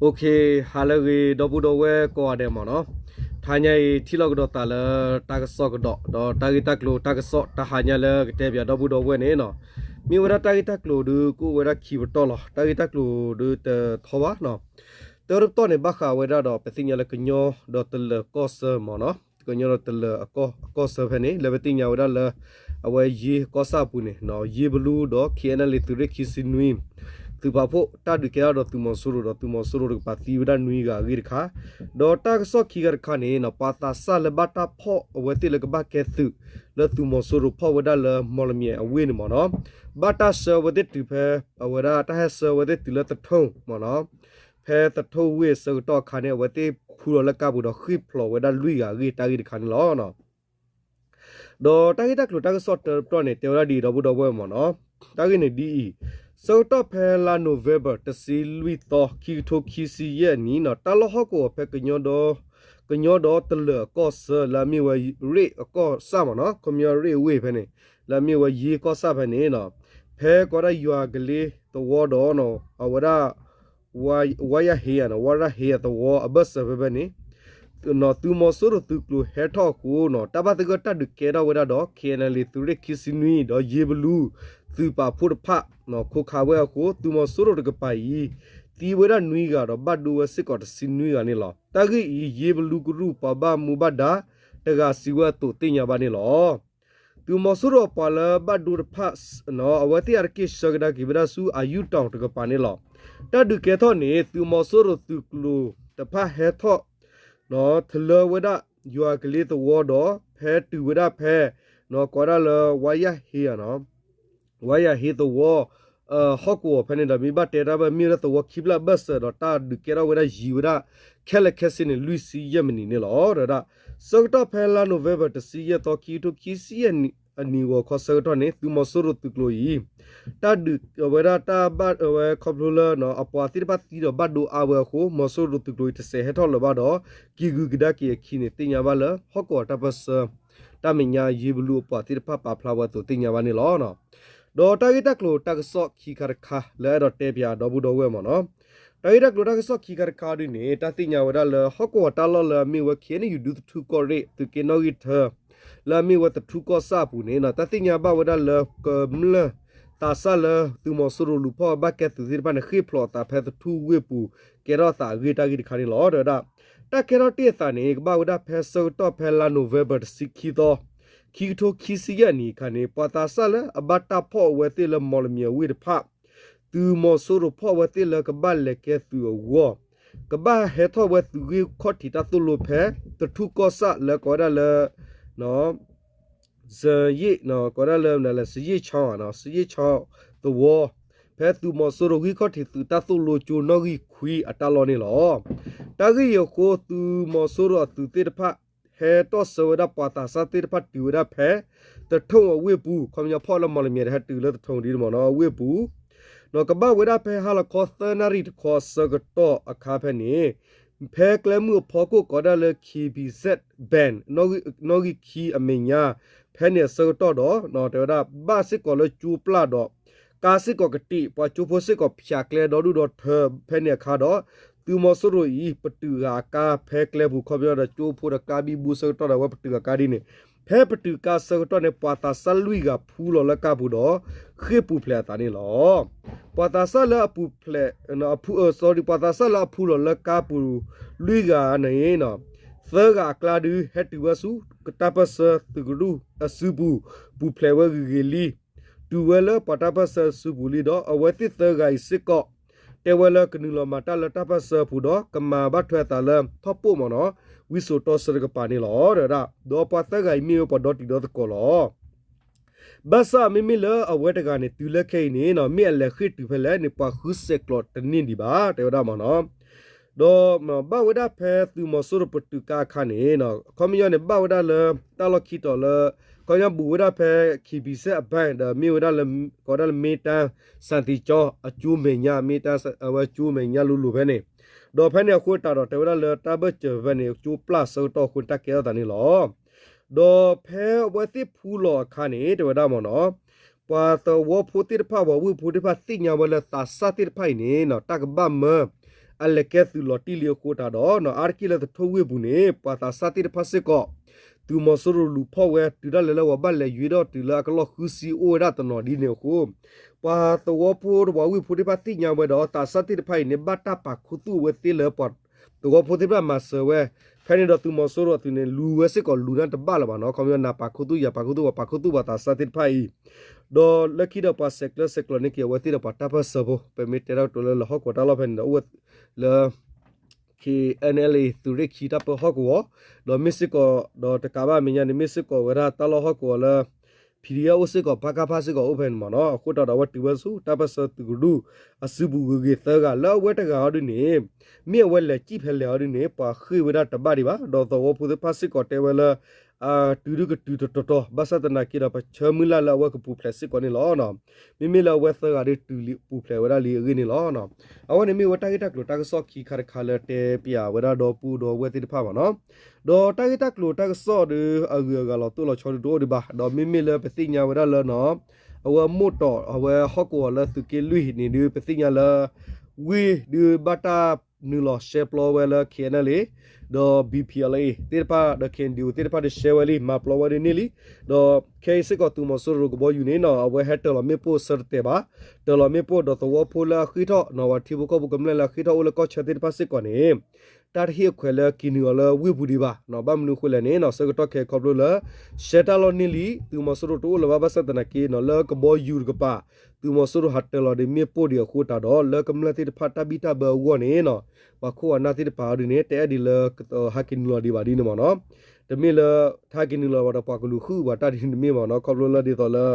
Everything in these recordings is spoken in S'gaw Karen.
Okay, ဟါလၢအဂ့ၤ ဒီပုၢ်ဒီဝဲၢ်ကိးဂၤဒဲးမ့ၢ်နီၤ, တဟါညါအံၤ ထံၣ်လိာ်ကဒီးသးလၢတၢ်ကစီၣ်ကဒီး ဒီးတၢ်ဂ့ၢ်တၢ်ကျိၤတၢ်ကစီၣ် တဟါညါလၢကတဲပၠးဒီပုၢ်ဒီဝဲၢ်န့ၣ်နီၤ, မ့ၢ်ဝဲဒၣ်တၢ်ဂ့ၢ်တၢ်ကျိၤဒုးကအိၣ်ဝဲဒၣ်ခံပတီၢ်လီၤ. တၢ်ဂ့ၢ်တၢ်ကျိၤဒုးတထီဘၣ်နီၤ, တၢတပတီၢ်န့ၣ် ဘၣ်ဃးဝဲဒၣ်ဒီး ပသ့ၣ်ညါလၢကညီဒီးတလၢၤကီၢ်ဆၢမ့ၢ်နီၤ, ကညီဒီးတလၢၤအကီၢ်ဆၢဖဲန့ၣ် လၢပသ့ၣ်ညါဝဲဒၣ်လၢ အဝဲယ့ကီၢ်ဆၣ်အပူၤန့ၣ် ယ့ဘလူဒီး ခ့ၣ်အဲၣ်အဲၣ်လ့ သုးရ့ၣ်ခံဆံနွံ သုးပာ်ဖှိၣ်တၢ်ဒုးကဲထီၣ်ဒီးသုးမီၤစိရိၤဒီး သုးမီၤစိရိၤတကပၤသံဝဲဒၣ်နွံဂၤအဂ့ၢ်တခါ, ဒီးတၢ်ကစီၣ်ခံဂၤတခါန့ၣ် ပှၤသးစၢ်လၢဘၣ်တၢ်ဖီၣ်အဝဲသ့ၣ်လၢကဘၣ်ကဲသုး လၢသုးမီၤစိရိၤဖီၣ်ဝဲဒၣ်လၢမီၢ်လမၠဲၤအဝ့ၢ်န့ၣ်မ့ၢ်နီၤ, ဘၣ်တၢ်ဆှၢအဝဲသ့ၣ်တုၤဖဲ အဝဲဒၣ်တၢ်ဟဲဆှၢအဝဲသ့ၣ်တုၤလၢသထူၣ်မ့ၢ်နီၤ, ဖဲသထူၣ်ဝ့ၢ်အဆၢကတီၢ်အခါန့ၣ် အဝဲသ့ၣ်ဖူလီၤလၢကါပူၤဒီး ဃ့ၢ်ဖျိးဝဲဒၣ်လွံၢ်ဂၤအဂ့ၢ်တၢ်ဂ့ၢ်တခါန့ၣ်လီၤ. ဒီးတၢ်ဂ့ၢ်တၢ်ကျိၤတၢ်ကစီၣ်တၢတပတီၢ်န့ၣ် တဲဝဲဒၣ်ဒ်အံၤ ဒီပုၢ်ဒီဝဲၢ်မ့ၢ်နီၤ, တၢ်ဂ့ၢ်န့ၣ်ဒ်အံၤ, ဆၢကတီၢ်ဖဲလါ November တဆံလွံၢ်သီ ခံကထိခံဆံယဲၢ်အနံၣ်နီၤ, တၢ်လီၢ်ဟီၣ်ကဝီၤဖဲ ကညီဒီးတလၢၤအကီၢ်ဆၢ လၢအမ့ၢ်ဝဲရ့ၣ်အကီၢ်ဆၣ်မ့ၢ်နီၤ, ခီပညီရ့ၣ်အဝ့ၢ်ဖဲန့ၣ် လၢအမ့ၢ်ဝဲယ့ကီၢ်ဆၣ်ဖဲန့ၣ်နီၤ, ဖဲကီးဒၣ်ယွၤကလ့သဝီဒီး အဝဲဒၣ် ဝါရဟ့အနီၤ, ဝါရဟ့အသဝီအဘၢၣ်စၢၤဖဲဖဲန့ၣ် သုးမီၤစိရိၤသုးကျိၤဟဲထီၣ်အဃိနီၤ, တၢ်ဘၣ်သဂၢၢ်တၢ်ဒုးကဲထီၣ်ဝဲဒၣ်ဒီး ခ့ၣ်အဲၣ်အဲၣ်လ့ သုးရ့ၣ်ခံဆံနွံ ဒီးယ့ဘလူ သုးပာ်ဖှိၣ်တဖၣ် ခိးခးဝဲအဃိ သုးမီၤစိရိၤတကပၤအံၤ သံဝဲဒၣ်နွံဂၤဒီး ဘၣ်ဒိဝဲစ့ၢ်ကီးတဆံနွံဂၤန့ၣ်လီၤ. တၢ်ဂ့ၢ်အံၤ ယ့ဘလူကရူၢ်ပှၤဘၣ်မူဘၣ်ဒါတဂၤစံးဝဲအသိးသ့ၣ်ညါဘၣ်န့ၣ်လီၤ. သုးမီၤစိရိၤအပှၤလၢဘၣ်ဒိတဖၣ် အဝဲသ့ၣ်အါတက့ၢ်ဆှၢကဒါက့ၤဝဲဒၣ်ဆူအယူၣ်တီၢ်တကပၤန့ၣ်လီၤ. တၢ်ဒုးကဲထီၣ်န့ၣ် သုးမီၤစိရိၤသုးကျိၤတဖၣ်ဟဲထီၣ် ထလၢဝဲဒၣ်ယွၤကလ့သဝီဒီး ဖဲတုၤဝဲဒၣ်ဖဲ ကိးဒၣ်လၢ ဝါရဟ့အနီၤ ဝါရဟ့သဝီ ဟီၣ်ကဝီၤဖဲန့ၣ်ဒီး မ့ၢ်ဘၣ်တဲတၢ်ဘၣ် မ့ၢ်ဝဲဒၣ်သဝီခံဖျၢၣ်အဘၢၣ်စၢၤဒီး တၢ်ဒုးကဲထီၣ်ဝဲဒၣ်ယံၤဝဲဒၣ် ခဲလၢာ်ခဲဆ့န့ၣ် လွံၢ်ဆံယဲၢ်မံးနံးန့ၣ်လီၤ. ဒီးဒၣ် ဆၢကတီၢ်ဖဲလါ November တဆံယဲၢ်သီ ခံကထိခံဆံယဲၢ်အနံၤဂီၤခီဆၢကတီၢ်န့ၣ် သုးမီၤစိရိၤသုးကျိၤအံၤ တၢ်ဒုးဝဲဒၣ်တၢ်ဘၣ်ဝဲခီဖျိလၢ အပှၤသ့ၣ်တဖၣ်သံဒီးဘၣ်ဒိအါဝဲအဃိ မီၤစိရိၤသုးကျိၤအံၤ တစဲးဟဲထီၣ်လၢၤဘၣ်ဒီး က့ၤဂုၤကဒါက့ၤအခံန့ၣ် သ့ၣ်ညါဘၣ်လၢဟီၣ်ကဝီၤတၢ်ပၢၢ်ဆၢ တၢ်မဲာ်ညါယ့ဘလူအပှၤသ့ၣ်တဖၣ်ပာ်ဖျါဝဲအသိးသ့ၣ်ညါဘၣ်န့ၣ်လီၤ. ဒီးတၢ်ဂ့ၢ်တၢ်ကျိၤတၢ်ကစီၣ်ခံခါတခါ လၢအဲၣ်ဒိးတဲပၠးဒီပုၢ်ဒီဝဲၢ်မ့ၢ်နီၤ, တၢ်ဂ့ၢ်တၢ်ကျိၤတၢ်ကစီၣ်ခံခါတခါဒ်န့ၣ် တၢ်သ့ၣ်ညါဝဲဒၣ်လၢ ဟီၣ်ကဝီၤတၢ်လီၢ်လၢအမ့ၢ်ဝဲ ခ့ၣ်အဲၣ်ယူၣ် ဒူသထူကီၢ်ရ့ၣ် သုးက့နီၣ်ဂံၢ်ထၢ လၢအမ့ၢ်ဝဲသထူကီၢ်ဆၣ်အပူၤန့ၣ် တၢ်သ့ၣ်ညါဘၣ်ဝဲဒၣ်လၢ ကမျၢၢ်သးစၢ်လၢသုးမီၤစိရိၤလူၤဖီၣ်ဘၣ်ကဲသုးသ့ၣ်တဖၣ်န့ၣ် ဃ့ၢ်ဖျိးအသးဖဲသထူဝ့ၢ်ပူၤ ကဲထီၣ်အသးအဂ့ၢ်တၢ်ဂ့ၢ်တခါန့ၣ်လီၤ. ဒီးဝဲဒၣ် တၢ်ကဲထီၣ်တ့ၢ်အသးန့ၣ် ကဘၣ်ဝဲဒၣ်ဖဲဆၢကတီၢ်ဖဲလါ November တဆံခံသီ ခံကထိခံဆံယဲၢ်အနံၤအခါန့ၣ် ပှၤသးစၢ်လၢအဘၣ်တၢ်ဖီၣ်အဝဲသ့ၣ်လၢမီၢ်လမံၤအဝ့ၢ်တဖၣ် သုးမီၤစိရိၤဖီၣ်အဝဲသ့ၣ်လၢကဘၣ်လဲၤကဲသုးအဂီၢ် ကဘၣ်ဟဲထီၣ်ဝဲသုးဂံၢ်ခီၣ်ထံးတၢ်သိၣ်လိဖဲ သထူကီၢ်ဆၣ်လၢကိးဝဲဒၣ်လၢ စယ့ၣ် ကိးဒၣ်လၢ စယ့ၣ်ချီ စယ့ၣ်ချီသဝီ ဖဲသုးမီၤစိရိၤဂံၢ်ခီၣ်ထံးသုးတၢ်သိၣ်လိကၠိနီၣ်ဂံၢ်ခွံအတၢ်လီၢ်န့ၣ်လီၤ. တၢ်ဂ့ၢ်အံၤအဃိ သုးမီၤစိရိၤအသုးသ့ၣ်တဖၣ် ဟဲတီၣ်ဆှၢဝဲဒၣ်ပှၤသးစၢ်သ့ၣ်တဖၣ်တုၤဝဲဒၣ်ဖဲ သထူအဝ့ၢ်ပူၤ ခီပညီဖီၣ်လၢမီၢ်လမံၤဒီး ဟဲတုၤလၢသထူဒ်န့ၣ်မ့ၢ်နီၤ အဝ့ၢ်ပူၤ ဒီးကဘၣ်ဝဲဒၣ်ဖဲဟါလီၤခီသၢနၣ်ရံၣ်တခီအဆၢကတီၢ်အခါဖဲန့ၣ် ဖဲကျဲမုၢ်အဖီခိၣ်ကိးဒၣ်လၢ KBZ Bank နီၣ်ဂံၢ်ခံအမဲာ်ညါ ဖဲန့ၣ်အဆၢကတီၢ်ဒီး တဲဝဲဒၣ် ဘၣ်စ့ၢ်ကီးလၢကၠိပျၢ်ဒီး ကါစ့ၢ်ကီးကတံာ် ပှၤကၠိဖိစ့ၢ်ကီးဖၠးကျဲဒီဒူၣ်ဒီထၢဖဲန့ၣ်အခါဒီး သုးမီၤစိရိၤအံၤ ပတုာ်ဃာ်အကါဖဲကျဲပူၤ ခီပညီဒီးကၠိဖိဒီးကါဘံဘူဆၢကတီၢ်ဒီး အဝဲပတုာ်ဃာ်ကါဒ်န့ၣ် ဖဲပတုာ်ကါဆၢကတီၢ်န့ၣ် ပှၤသးစၢ်လွံၢ်ဂၤဖူလီၤလၢကါပူၤဒီး ဃ့ၢ်ပူၤဖျဲးအသးန့ၣ်လီၤ. ပှၤသးစၢ်လၢအပူၤဖျဲး အဖူ sorry ပှၤသးစၢ်လၢအဖူလီၤလၢကါပူၤလွံၢ်ဂၤန့ၣ် သၢဂၤအကျါဒုး ဟဲတုၤဝဲဆူ တၢ်ပၢၢ်ဆၢသုးကရူၢ်အစုပူၤ ပူၤဖျဲးဝဲဂ့ၤဂ့ၤလံ တုၤဝဲလၢပှၤတၢ်ပၢၢ်ဆၢအစုပူၤလံဒီး အဝဲသ့ၣ်သၢဂၤအံၤစ့ၢ်ကီး တဲဝဲလၢကနုာ်လီၤမၤတၢ်လၢတၢ်ပၢၢ်ဆၢအပူၤဒီး ကမၤဘၣ်ထွဲအသးလၢထီၣ်ပိာ်မ့ၢ်နီၤ ဝံစိာ်တီဆၢတကပၤန့ၣ်လီၤ. ဒီးပှၤသၢဂၤအံၤမ့ၢ်ဝဲပှၤဒီတံၤဒီသကိးလီၤ. ဘၣ်ဆၣ်မ့မ့ၢ်လၢအဝဲတဂၤန့ၣ် တုၤလၢခဲအံၤန့ၣ်နီၤ မ့ၢ်အလဲၤဃ့ၢ်တုၤဖဲလဲၣ်န့ၣ် ပှၤဃုဆဲးကျိးတန့ၢ်ဒံးဘၣ် တဲဝဲဒၣ်မ့ၢ်နီၤ. ဒီးဘၣ်ဝဲဒၣ်ဖဲသုးမီၤစိရိၤပတုာ်ကါအခါန့ၣ် ခီပညီန့ၣ် ဘၣ်ဝဲဒၣ်လၢတၢ်လီၢ်ခံတီၤလၢ ခီပညီဘူးဝဲဒၣ်ဖဲ KBZ Bank ဒီးမ့ၢ်ဝဲဒၣ်လၢ ကိးဝဲဒၣ်လၢ မ့ၢ်တၢ် စၣ်သံကၠီ အကၠိမဲာ်ညါ မ့ၢ်တၢ်အဝဲကၠိမဲာ်ညါလိၤလိၤဖဲန့ၣ် ဒီးဖဲန့ၣ်အဃိတးဒီး တဲဝဲဒၣ်လၢတၢ်ဘၢၣ်စၢၤဖဲန့ၣ် ကၠိပျၢ်ဆၢကတီၢ်အဃိန့ၣ် တၢ်ကဲထီၣ်သးန့ၣ်လီၤ. ဒီးဖဲအဝဲသ့ၣ်ဖူလီၤအခါန့ၣ် တဲဝဲဒၣ်မ့ၢ်နီၤ ပှၤသဝီဖိသ့ၣ်တဖၣ် ပှၤဝ့ၢ်ဖိသ့ၣ်တဖၣ် သ့ၣ်ညါဝဲလၢသးစၢ်သ့ၣ်တဖၣ်အံၤန့ၣ် တၢ်ကဘၣ်မၢ အလဲၤကဲသုးလီၤတံၢ်လံအဃိတးဒီး အါတက့ၢ်လၢသထိၣ်ဝ့ၢ်ပူၤန့ၣ် ပှၤသးစၢ်သ့ၣ်တဖၣ်စ့ၢ်ကီး သုးမီၤစိရိၤလူၤဖီၣ်ဝဲ တုၤဒၣ်လဲာ်လၢပှၤဘၣ်လဲၤယွ့ထီၣ်တုၤလၢ အကလီၢ်ဃုဆံအိၣ်ဝဲဒၣ်တနီၤဒ်န့ၣ်အဃိ ပှၤသဝီဖိဒီးပှၤဝ့ၢ်ဖိသ့ၣ်တဖၣ်သ့ၣ်ညါဝဲဒီး သးစၢ်သ့ၣ်တဖၣ်အံၤန့ၣ် ဘၣ်တၢ်ပာ်ခူသူၣ်အဝဲသ့ၣ်လၢပှၤသဝီဖိသ့ၣ်တဖၣ်မၤစၢၤဝဲ, ဖဲန့ၣ်ဒီးသုးမီၤစိရိၤအသုးန့ၣ် လူၤဝဲစ့ၢ်ကီးလူၤန့ၣ်တဘၣ်လၢၤဘၣ်နီၤ, ခီပညီနၤပာ်ခူသူၣ်ယၤပာ်ခူသူၣ် ပှၤပာ်ခူသူၣ်ပှၤသးစၢ်သ့ၣ်တဖၣ်အံၤ, ဒီးလၢခံဒီးပှၤဆဲးကျၢဆဲးကျိးန့ၢ်က့ၤအဝဲသ့ၣ်ဒီးပှၤတၢ်ပၢၢ်ဆၢဖိ ပမ့ၢ်တဲတၢ်ကတိၤလၢလၢဟီၣ်ကဝီၤတၢ်လီၢ်ဖဲန့ၣ်ဒီး အိၣ်ဝဲလၢ KNLA သုးရ့ၣ်ခံတၢ်ပၢဟီၣ်ကဝီၤ, ဒီးမ့ၢ်စ့ၢ်ကီး ဒီးတကးဘၣ်မဲာ်ညါန့ၣ် မ့ၢ်စ့ၢ်ကီးဝဲဒၣ်တၢ်လီၢ်ဟီၣ်ကဝီၤလၢ PDF အိၣ်စ့ၢ်ကီး ပကဖစ့ၢ်ကီးအိၣ်ဖဲန့ၣ်မ့ၢ်နီၤ, အဃိတးဒီးအဝဲတုၤဝဲဆူတၢ်ပၢၢ်ဆၢသုးကရူၢ် အစုပူၤဂ့ၤဂ့ၤသၢဂၤ လၢအဝဲတဂၤအီၤဒ်န့ၣ် မ့ၢ်အဝဲလဲၤစံၣ်ဖဲလဲၣ်အီၤဒ်န့ၣ် ပှၤဃ့ၢ်ဝဲဒၣ်တဘၣ်ဒံးဘၣ်, ဒီးသဝီဖိသ့ၣ်တဖၣ်စ့ၢ်ကီးတဲဝဲလၢ တုၤဒုကတုၤတတီၤတီၤ ဘၣ်ဆၣ်သနာ်က့ဒီး ပဆၢမုၢ်လၢ်လၢအဝဲကပူၤဖျဲးစ့ၢ်ကီးန့ၣ်လီၤ. မ့မ့ၢ်လၢအဝဲသၢဂၤဒ်တုၤလံပူၤဖျဲးဝဲဒၣ်လံအဂ့ၢ်န့ၣ်လီၤ. အဝဲန့ၣ်မ့ၢ်ဝဲတၢ်ဂ့ၢ်တၢ်ကျိၤတၢ်ကစီၣ်ခံခါတခါလၢတဲပၠးဝဲဒၣ်ဒီပုၢ်ဒီဝဲၢ်သ့ၣ်တဖၣ်မ့ၢ်နီၤ, ဒီးတၢ်ဂ့ၢ်တၢ်ကျိၤတၢ်ကစီၣ်ဒီးအဂုၤအဂၤလီၤတိၢ်လီၤဆီဒုးတအိၣ်ဒံးဘၣ်, ဒီးမ့မ့ၢ်လၢပသ့ၣ်ညါဝဲဒၣ်လၢနီၤ အဝဲမိၢ်တီးအဝဲဟီၣ်ကဝီၤလၢသုးက့လွံၢ်န့ၣ်ဒုး ပသ့ၣ်ညါလၢ ဝ့ၢ်ဒုးဘၣ်တၢ်နုာ်လီၤရှဲပျီဝဲလၢ KNLA ဒီး BPLA သ့ၣ်တဖၣ်ဒီး KNDO သ့ၣ်တဖၣ်ဒီးရှဲဝဲလံ မၤပျီဝဲဒၣ်န့ၣ်လံ, ဒီးခဲအံၤစ့ၢ်ကီးသုးမီၤစိရိၤကဘီယူၤန့ၣ်နီၤ အဝဲဟဲတၢၤလီၤမ့ၣ်ပိၢ်ဆၢတတဲာ်ဘၣ်, တၢၤလီၤမ့ၣ်ပိၢ်ဒီးသဝီဖိလၢအဃ့ၢ်ထီၣ်နီၤ ပှၤထံဖိကီၢ်ဖိကမျၢၢ်လၢအဃ့ၢ်ထီၣ်အိၣ်လၢကီၢ်ဆၢသ့ၣ်တဖၣ်စ့ၢ်ကီးန့ၣ် တၢ်တဟ့ၣ်အခွဲးလၢက့ၤနုာ်အီၤလၢဝ့ၢ်ပူၤဒံးဘၣ်နီၤ, ဘၣ်မနုၤအဃိလဲၣ်န့ၣ်နီၤ ဆၢကတီၢ်ခဲအံၤခီဖျိလၢ ရှဲတၢ်လီၢ်န့ၢ်လံ သုးမီၤစိရိၤတအိၣ်လၢၤဘၣ် ဘၣ်ဆၣ်သနာ်က့နီၤ လၢကဘီယူၤတကပၤ သုးမီၤစိရိၤဟးတၢၤလီၤဒီးမ့ၣ်ပိၢ်ဒံးအဃိတးဒီး လၢကမျၢၢ်သ့ၣ်တဖၣ်တၢ်ဘံၣ်တၢ်ဘၢအဂီၢ်န့ၣ်နီၤ ပှၤခိၣ်အနၢ်သ့ၣ်တဖၣ်အီၤဒ်န့ၣ် တအဲၣ်ဒိးလၢဟးက့ၤနုာ်လီၤဒံးဘၣ်ဒ်န့ၣ်မ့ၢ်နီၤ, တမ့ၢ်လၢ ဟးက့ၤနုာ်လီၤဘၣ်ဒီးပှၤကလူၤဃုဘၣ်တၢ်ဒ်န့ၣ်တမ့ၢ်မ့ၢ်နီၤ ခီဖျိလၢဒ်သိးလၢ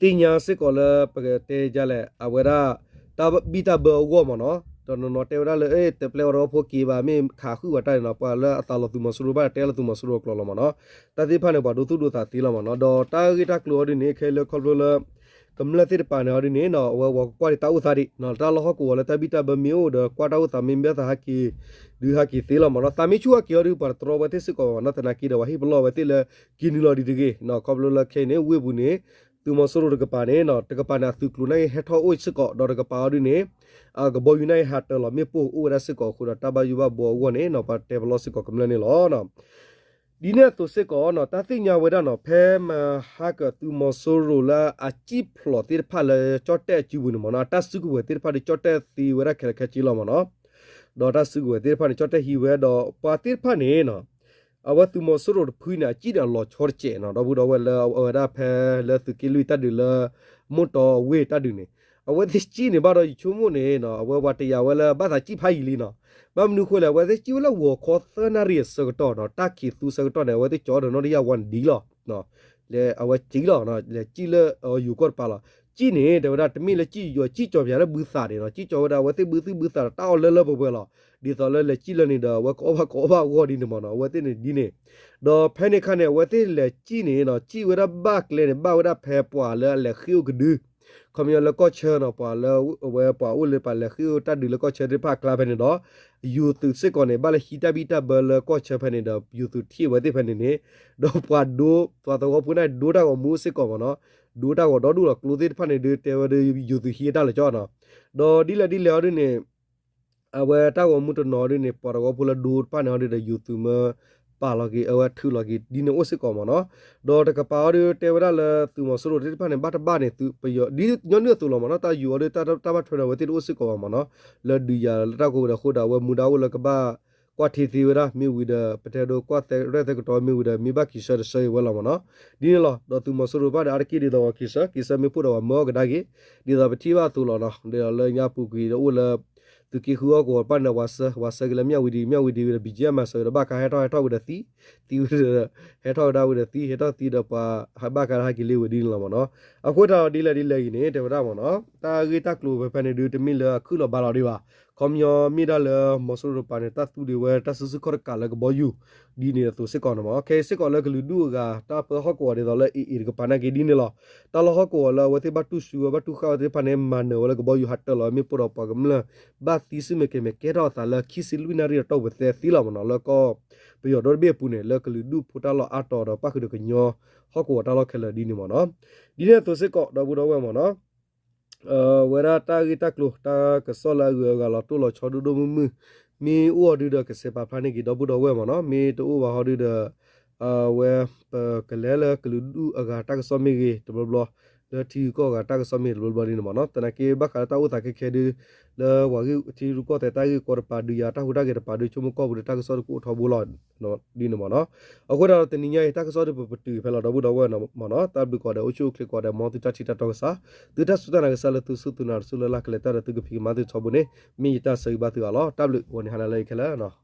သ့ၣ်ညါစ့ၢ်ကီးလၢပကတဲဒ်လဲၣ် အဝဲဒၣ် တၢ်ဘံၣ်တၢ်ဘၢအဂီၢ်မ့ၢ်နီၤ, ဒီးနီၢ်နီၢ်တဲဝဲဒၣ်လၢ တပျဲဝဲဒီးဖိက့ၤဘၣ် မ့ၢ်ခးဃုာ်ဝဲတၢ်န့ၣ်နီၤ ပှၤလၢအသးလီၤသုးမီၤစိရိၤဘၣ်တဲလၢသုးမီၤစိရိၤအကျိာ်လီၤမ့ၢ်နီၤ, တၢ်သ့ၣ်တဖၣ်န့ၣ် ပှၤဒိသူၣ်ဒိသးသ့လီၤမ့ၢ်နီၤ, ဒီးတၢ်ဂ့ၢ်တၢ်ကျိၤအီၤဒ်န့ၣ် ခဲအံၤလၢခီဖျိလၢ ကမျၢၢ်သ့ၣ်တဖၣ်န့ၣ်အီၤဒ်န့ၣ်နီၤ အဝဲဝဲကကွၢ်ဒံးတၢ်အိၣ်သးဒံးနီၤ တၢ်လီၢ်ဟီၣ်ကဝီၤလၢတၢ်ဘံၣ်တၢ်ဘၢမ့ၢ်အိၣ်ဒီး ကွၢ်တၢ်အိၣ်သးမ့ၢ်ဘၣ်သးဟးက့ၤ ဒုးဟးက့ၤသ့လီၤမ့ၢ်နီၤ, သးမ့ၢ်ဆူၣ်ဟးက့ၤအီၤဒုး ပှၤတတြီဝဲသ့ၣ်စ့ၢ်ကီးမ့ၢ်နီၤ, သနာ်က့ဒီးပှၤဟ့ၣ်ပလီၢ်ဝဲသ့ၣ်လၢ က့ၤနုာ်လီၤဒံးတဂ့ၤနီၤ, ခီဖျိလၢခဲအံၤန့ၣ် ဝ့ၢ်ပူၤန့ၣ် သုးမီၤစိရိၤတကပၤန့ၣ်နီၤ တကပၤန့ၣ်အသုးကျိၤန့ၣ်ဟဲထီၣ်အိၣ်စ့ၢ်ကီး ဒီးတကပၤအီၤဒ်န့ၣ် အကဘီယူၤန့ၣ်ဟးတၢၤလီၤမ့ၣ်ပိၢ်အိၣ်ဝဲဒၣ်စ့ၢ်ကီးအဃိဒီး တၢ်ဘၣ်ယိၣ်ဘၣ်ဘှီအဂီၢ်န့ၣ်နီၤ ပှၤတဲပလီၢ်စ့ၢ်ကီးကမျၢၢ်န့ၣ်လီၤ. ဒ်န့ၣ်အသိးစ့ၢ်ကီးနီၤ တၢ်သ့ၣ်ညါဝဲဒၣ်နီၤ ဖဲမဟါကၢၤသုးမီၤစိရိၤလၢအစံၣ်ဖျိးသ့ၣ်တဖၣ်လၢကၠီၣ်တဲၣ်အစုပူၤန့ၣ်မ့ၢ်နီၤ အတၢ်စုကဝဲၤသ့ၣ်တဖၣ်ဒီးကၠီၣ်တဲၣ်သ့ဝဲဒၣ်ခဲလၢာ်ခဲဆ့လီၤမ့ၢ်နီၤ, ဒီးတၢ်စုကဝဲၤသ့ၣ်တဖၣ်န့ၣ် ကၠီၣ်တဲၣ်ဟံးဝဲဒီးပှၤသ့ၣ်တဖၣ်န့ၣ်နီၤ အဝဲသုးမီၤစိရိၤတဖုန့ၣ် အစံၣ်န့ၣ်အလီၤဆီတစဲးနီၤ ဒီပုၢ်ဒီဝဲၢ်လၢအဝဲဒၣ်ဖဲလၢသုးက့လွံၢ်တၢ်ဒုးလၢ မိၢ်တီၤဝ့ၢ်တၢ်ဒုးန့ၣ် အဝဲသ့ၣ်စံၣ်န့ၣ်ဘၣ်ဒီးယဆိကမိၣ်န့ၣ်နီၤ အဝဲပှၤတယာ်ဝဲလၢဘၣ်သးစံၣ်ဖးယံာ်လံနီၤ, ဘၣ်မနုၤအဃိလဲၣ် အဝဲသ့ၣ်စံၣ်ဝဲလၢဂီၤခီသၢနၣ်ရံၣ်အဆၢကတီၢ်နီၤ တၢ်ခံးသူဆၢကတီၢ်န့ၣ် အဝဲသ့ၣ်ကၠီဒီးနီၣ်တယၢ်ဝါန့ၣ်ဒ်လီၤ လဲၤအဝဲစံၣ်လီၤ လဲၤစံၣ်လၢယိၤကီၢ်တပၤလီၤ. စံၣ်န့ၣ် တဲဝဲဒၣ် တမ့ၢ်လၢစံၣ်ယိၤ စံၣ်ကၠီၤပၠးလၢဘုသးဒံးနီၤ စံၣ်ကၠီၤဝဲဒၣ် အဝဲသ့ၣ်ဘုသူၣ်ဘုသးဒီးတၢ်အီၣ်လၢလၢပှဲၤပှဲၤလီၤ. ဒ်သိးလၢလဲၤစံၣ်လၢန့ၣ်ဒီး အဝဲကအီၣ်ဘၣ်ကအီဘၣ်အဂီၢ်ဒ်န့ၣ်မ့ၢ်နီၤ အဝဲသ့ၣ်န့ၣ်ဒ်န့ၣ် ဒီးဖဲန့ၣ်အခါန့ၣ် အဝဲသ့ၣ်လဲၤစံၣ်န့ၣ်နီၤ စံၣ်ဝဲဒၣ်ဘၣ်ကျဲန့ၣ် ဘၣ်ဝဲဒၣ်ဖဲပှၤလၢအလဲၤဃ့ၢ်အိၣ်ကဒု ခီပညီလၢကီၢ်ဆၢနီၤ ပှၤလၢအဝဲပှၤအိၣ်လၢပှၤလဲၤဃ့ၢ်အိၣ်တၢ်ဒုးလၢကီၢ်ဆၢသ့ၣ်တဖၣ်အကျါဖဲန့ၣ်ဒီး ယိၤသုးစ့ၢ်ကီးန့ၣ် ဘၣ်လၢဟံးတၢ်ဘံၣ်တၢ်ဘၢလၢကီၢ်ဆၢဖဲန့ၣ်ဒီး ယိၤသုးထံၣ်ဝဲသ့ၣ်ဖဲန့ၣ်န့ၣ် ဒီးပှၤဒိ ပှၤသဝီဖိန့ၣ်ဒိတၢ်ဂီၤမူအိၣ်စ့ၢ်ကီးမ့ၢ်နီၤ ဒိတၢ်ဂီၤဒီဒူၣ်လီၤ ကျိသ့ၣ်တဖၣ်န့ၣ်ဒုးတဲဝဲဒၣ်ယိၤသုးဟံးတၢ်လၢကၠီနီၤ ဒီးဒ်လဲၣ်ဒ်လဲၣ်အီၤဒ်န့ၣ် အဝဲတၢ်ဂီၤမူတနီၤအီၤဒ်န့ၣ် ပှၤသဝီဖိလၢဒိတဖၣ်န့ၣ်အီၤဒ်ဒီး ယိၤသုးမၢပာ်လီၤက့ၤ အဝဲထုးလီၤက့ၤဒ်န့ၣ်အိၣ်စ့ၢ်ကီးမ့ၢ်နီၤ, ဒီးတကပၤအီၤဒ်တဲဝဲဒၣ်လၢသုးမီၤစိရိၤသ့ၣ်တဖၣ်န့ၣ် ဘၣ်တဘၣ်န့ၣ် ပယီၤ ဒ်ညီနုၢ်အသိးလီၤမ့ၢ်နီၤ, တၢ်ယူၤအီၤဒ်တၢ်ဘၣ်ထွဲဒီးအဝဲသ့ၣ်တအိၣ်စ့ၢ်ကီးဘၣ်မ့ၢ်နီၤ, လၢဒုးယၤလၢတၢ်ကိးဝဲဒီးအဃိဒီး အဝဲမူဒါအိၣ်လၢကဘၣ်ကွၢ်ထံသ့ဝဲဒၣ် မ့ၢ်ဝံၤဒီး ပတဲဒိကွၢ်ရဲၣ်သဲကတီၤမ့ၢ်ဝံၤဒီး မ့ၢ်ဘၣ်က့ၤဆၢတဆၢအံၤဝဲလီၤမ့ၢ်နီၤ, ဒ်န့ၣ်လီၤ. ဒီးသုးမီၤစိရိၤတဖၣ်ဒီး အါတက့ၢ်ဒ်သိးပှၤက့ၤဆၢ က့ၤဆၢမ့ၢ်ပိၢ်ဒီးပှၤမၢအီၣ်ကဒါက့ၤ, ဒ်သိးပထံၣ်ဘၣ်အသိးလီၤနီၤ, ဒ်သိးလၢညါပူၤကွံာ်ဒီးအိၣ်လၢ သုးက့ဃုအီၣ်ကဝီၤတဖၣ်န့ၣ် ပှၤဆှၢ ပှၤဆှၢက့ၤလၢမၠၣ်ဝံၤဒံး မၠၣ်ဝံၤဒံးဝံၤဒီး ဘံၣ်ကၠ့မၤစၢၤဒီး ဘၣ်ကးဟဲထီၣ်ဟဲထီၣ်ဝံၤဒီးသံ, သံဝံၤဒီး ဟဲထီၣ်ဝဲဒၣ်ဝံၤဒီးသံ ဟဲထီၣ်သံဒီးပှၤဘၣ်ကးဟဲက့ၤလ့ဝံၤဒ်န့ၣ်လီၤမ့ၢ်နီၤ. အဃိသတးဒီးဒ်လဲၣ်ဒ်လဲၣ်ဂ့ၤန့ၣ် တဲဝဲဒၣ်မ့ၢ်နီၤ, တၢ်ဂ့ၢ်တၢ်ကျိၤဖဲဖဲန့ၣ်ဒုး တမ့ၢ်လၢအခုၣ်လီၤဘါလီၤဒံးဘၣ်. ခီပညီမ့ၢ်ဒၣ်လၢမီၤစိရိၤတပၤန့ၣ် တၢ်သူဒံးဝဲတၢ်စုဆူၣ်ခီၣ်တကးလၢကဘီယူၤ ဒ်န့ၣ်အသိးစ့ၢ်ကီးန့ၣ်မ့ၢ်နီၤ. ခဲအံၤစ့ၢ်ကီးလၢကလုာ်ဒူၣ်အဂၤ တၢ်ပၢဟီၣ်ကဝီၤဒ်သိးလၢ AA တကပၤနာ်က့ဒ်န့ၣ်လီၤ. တၢ်လီၢ်ဟီၣ်ကဝီၤလၢအဝဲသ့ၣ်ဘၣ်တူၢ်ဆူၣ်ဝဲ ဘၣ်တူၢ်ဃၣ်ဝဲသ့ၣ်တဖၣ်န့ၣ် မၤနၢၤဝဲလၢကဘီယူၤဟးတၢၤလီၤမ့ၣ်ပိၢ်ဒီးပှၤကမျၢၢ် ဘၣ်သံဆူၣ်မဲာ်ကဲၤမဲာ် ကဲထီၣ်အသးလၢခံဆံလွံၢ်နၣ်ရံၣ်ဒီးတီၢ်ပူၤသဲသံလီၤမ့ၢ်နီၤ, လၢကီၢ်ပယီၤဒီတဘ့ၣ်အပူၤန့ၣ် လၢကလုာ်ဒူၣ်ဖိတၢ်လီၢ်အါတီၤဒီးပၣ်ဃုာ်ဒီးကညီဟီၣ်ကဝီၤတၢ်လီၢ်ခဲလၢာ်ဒ်န့ၣ်မ့ၢ်နီၤ. ဒ်န့ၣ်အသိးစ့ၢ်ကီး ဒီပုၢ်ဒီဝဲၢ်မ့ၢ်နီၤ, ဝဲဒၣ်တၢ်ဂ့ၢ်တၢ်ကျိၤ တၢ်ကစီၣ်လၢအဂုၤအဂၤလီၤတိၢ်လီၤဆီဒိၣ်ဒိၣ်မုၢ်မုၢ် မ့ၢ်အိၣ်အီၤဒုဒီး ကစဲးပာ်ဖျါန့ၢ်က့ၤဒီပုၢ်ဒီဝဲၢ်မ့ၢ်နီၤ. မ့ၢ်တအိၣ်ဘၣ်ဟီဒုဒီး အဝဲ ပကလဲၤလၢကလုာ်ဒူၣ်အဂၤတၢ်ကစီၣ်မ့ၢ်ဂ့ၤတဘျီဘျီ, လၢထံဂုၤကီၢ်ဂၤတၢ်ကစီၣ်မ့ၢ်ဂ့ၤတဘျီဘျီဒ်န့ၣ်မ့ၢ်နီၤ. သနာ်က့ဘၣ်ဃးလၢတၢ်အိၣ်သးခဲခဲဒု လၢပှၤဂ့ၢ်ထံရူၢ်ကီၢ်သဲးတၢ်ဂ့ၢ်ကီတပၤ ဒုးယၤတၢ်ဟူးတၢ်ဂဲၤတပၤဒု ဆိကမိၣ်ကီၢ်ပူၤဒီးတၢ်ကစီၣ်တကအိၣ်ထီဘိလီၤ ဒ်န့ၣ်မ့ၢ်နီၤ. အဃိဒီးတနံၤညါအံၤ တၢ်ကစီၣ်ဒုပပတုာ်ဖဲလီၤဒီပုၢ်ဒီဝဲၢ်မ့ၢ်နီၤ. တၢ်ဘျုးကိးဂၤဒဲး အိၣ်ဆူၣ်အိၣ်ချ့ကိးဂၤဒဲး မ်သုတၢ်ထံၣ်တၢ်တီကစၢ်, သုတၢ်စူၢ်တၢ်နာ်ကစၢ်လၢသုစူၢ်သုနာ်တစူၢ်လၢ်လၢ်ကလဲၤတၢ်ဒီးသုကဖံးကမၤသုထီဘိန့ၣ် မ့ၢ်ယတၢ်ဆၢဂ့ၤဘၣ်သုအါလီၤ. တၢ်ဘျုး ဂီၤနံၤဟါနၤလၢအံၤခဲလၢာ်